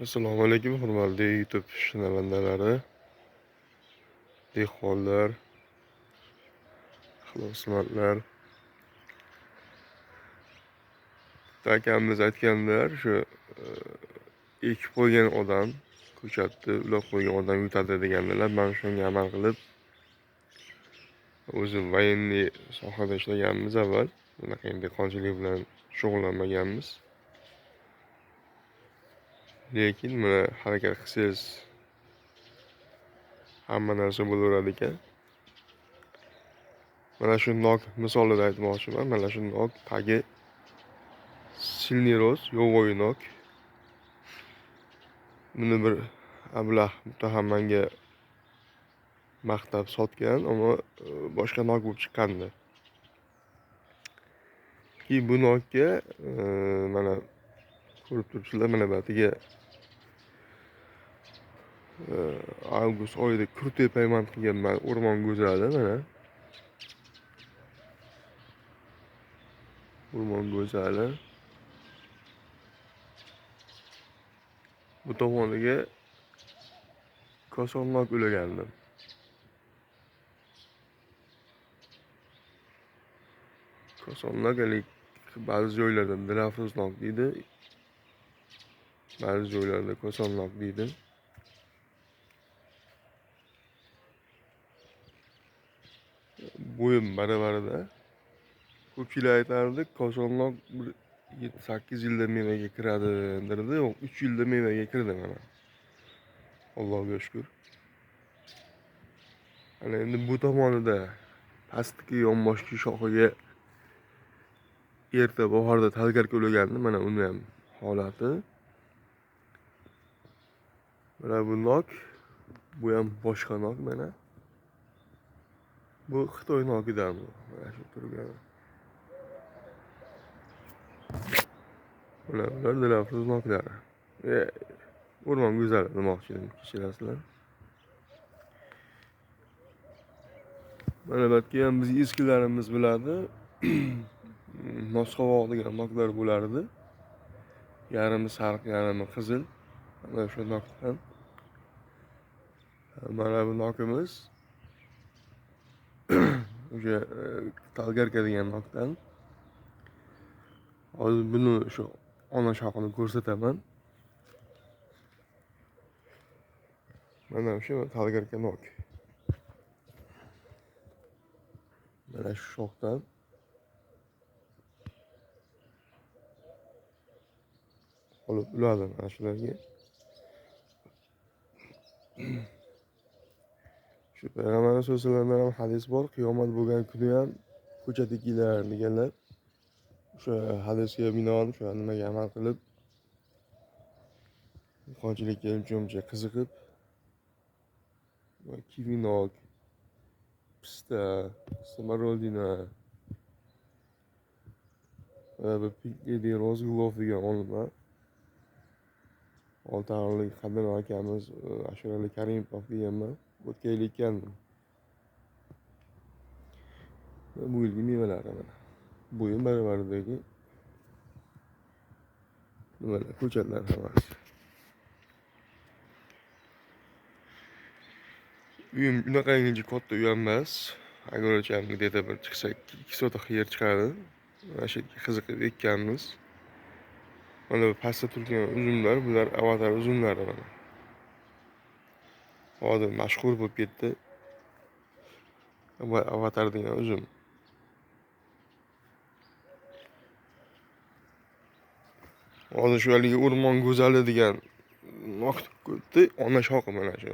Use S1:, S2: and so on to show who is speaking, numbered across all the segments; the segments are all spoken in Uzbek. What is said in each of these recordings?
S1: Assalomu alaykum, hurmatli YouTube shinavandalari, dehqonlar, ixlosmandlar. Akamiz aytganlar, shu ekib qo'ygan odam ko'chatni ulab qo'ygan odam yutadi degandilar. Men shunga amal qilib o'zim военный sohada ishlaganmiz avval. Bunaqa dehqonchilik bilan shug'ullanmaganmiz. Lekin mana harakat qilsangiz hamma narsa bo'laveradi ekan. Mana shu nok misolida aytmoqchiman. Mana shu nok tagi silniroz, yovvoyi nok. Buni bir ablah muttaham menga maqtab sotgan, ammo boshqa nok bo'lib chiqqandi. Ki bu nokka mana ko'rib turibsizlar, mana batiga avgust oyida krutoy payvand qilganman, o'rmon go'zali mana. O'rmon go'zali. Bu tomoniga kosonnok ulagandim. Kosonnok haligi ba'zi joylarda dilafruz nok deydi. Ba'zi joylarda kosonnok deydi. Bo'yim baravarida. Ko'pchilik aytardi, kosonnok bir 7-8 yilda mevaga kiradi derdi. Yo'q, 3 yilda mevaga kirdi mana. Allohga shukr. Ana endi bu tomonida pastki yonboshki shoxiga erta bahorda talgarka ulagandim. Mana uni ham holati. Mana bu nok, bu ham boshqa nok mana. Bu Xitoy nokidan bu. Mana shu turgani. Mana bular dilafruz noklari. O'rmon go'zali demoqchi edim, kechirasizlar. Mana bu yerga ham biz eskilarimiz biladi. Nosqovoq degan noklar bo'lardi. Yarmi sariq, yarmi qizil. Mana shu nokdan. Mana bu nokimiz o'sha talgarka degan nokdan. Hozir buni shu ona shoxini ko'rsataman. Mana o'sha talgarka nok. Mana shu shoxdan olib uladim mana shularga. Shu payg'ambarimiz sollallohu alayhi vasallamdan ham hadis bor, qiyomat bo'lgan kuni ham ko'chat ekilar deganlar. O'sha hadisga binoan o'sha nimaga amal qilib dehqonchilikka uncha-muncha qiziqib kivi nok, pista, smorodina, mana bu Pink Lady Rose degan olma. Oltiariqlik qadrdon akamiz Ashurali Karimov deganman. O'tgan yil ekkandim. Bu yilgi mevalari mana. Bo'yim baravardagi nimalar, ko'chatlar hammasi. Uyim unaqangi katta uy ham emas. Agorocham где-то bir chiqsa 2 sotix yer chiqadi. Mana shu yerga qiziqib ekkanmiz. Mana bu pastda turgan uzumlar, bular avatar uzumlari mana. Hozir mashhur bo'lib ketdi. Avatar degan uzum. Hozir shu haligi o'rmon go'zali degan nok ko'rdi, ona shoxi mana shu.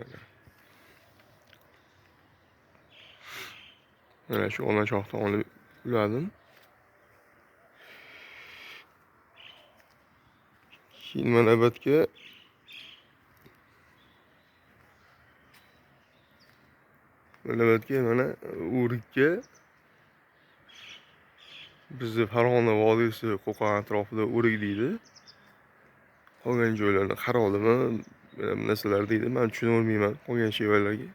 S1: Mana shu ona shoxdan olib uladim. Keyin mana bu yerga mana o'rikka bizni Farg'ona vodiysi Qo'qon atrofida o'rik deydi. Qolgan joylarda qarolimi, narsalar deydi. Men tushuna olmayman qolgan shevalarga.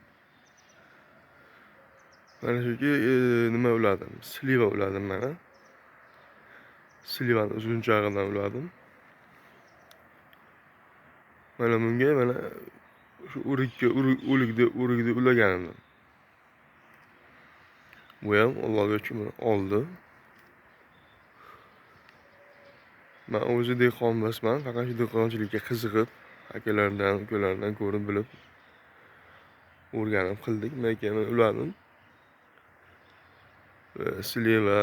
S1: Mana shuki nima uladim? Sliva uladim mana. Slivani uzunchog'idan uladim. Mana bunga mana shu o'rikka o'rikda ulagandim. Bu ham Allohga shukr oldi. Men o'zi dehqon emasman, faqat shu dehqonchilikka qiziqib, akalardan, ukalardan ko'rib bilib o'rganib qildik. Men keyin uladim. Sleva,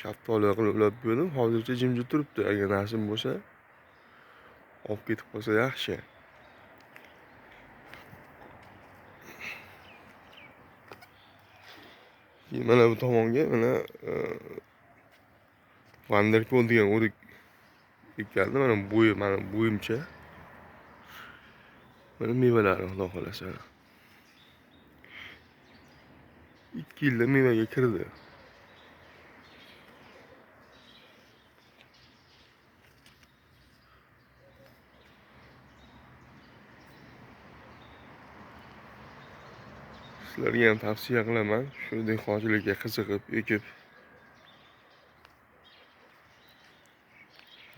S1: shaftoli qilib ulab berdim. Hozircha jimjit turibdi. Agar nasib bo'lsa, olib ketib qolsa yaxshi. Mana bu tomonga mana Vanderkool degan o'rik ekkandim. Mana bo'yi, mana bo'yimcha. Mana mevalari Xudo xolasa. 2 yilda mevaga kirdi. Sizlarga ham tavsiya qilaman, shu dehqonchilikka qiziqib, ekib,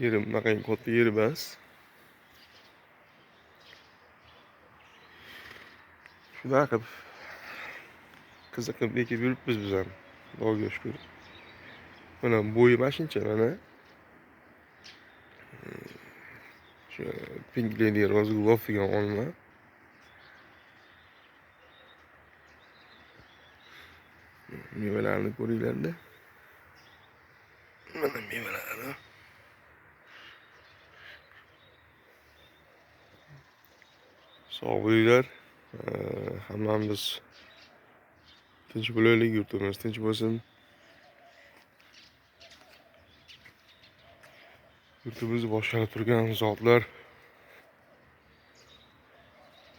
S1: yerim bunaqa katta yer emas. Shunaqa qilib qiziqib ekib yuribmiz biz ham. Xudoga shukr. Mana bo'yi mana shuncha, mana shu Pink Lady Rose Glove degan olma. Mevalarini ko'ringlarda. Mana mevalari. Sog' bo'linglar. Hammamiz tinch bo'laylik, yurtimiz tinch bo'lsin. Yurtimizni boshqarib turgan zotlar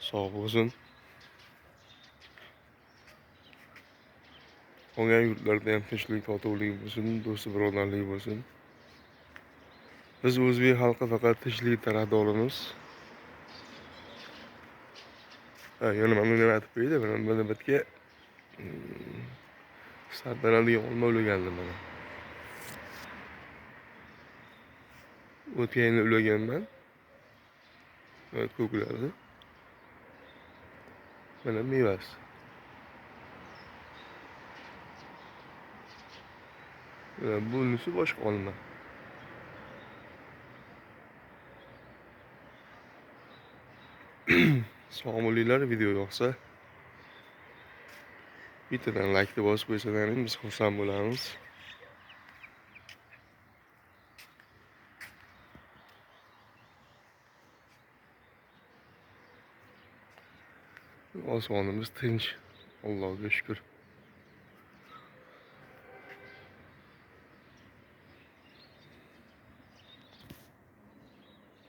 S1: sog' bo'lsin. Qolgan yurtlarda ham tinchlik, totuvlik bo'lsin, do'st birodarlik bo'lsin. Biz o'zbek xalqi faqat tinchlik tarafdorimiz. Yana mana buni aytib qo'ydi, mana bu yerga sardana degan olma ulagandim mana. O'tgan yili ulaganman. Ko'klarni. Mana mevasi. Bunisi boshqa olma. Sog' bo'linglar, video yoqsa bittadan like bosib qo'ysalaring biz xursand bo'lamiz. Osmonimiz tinch, Allohga shukr.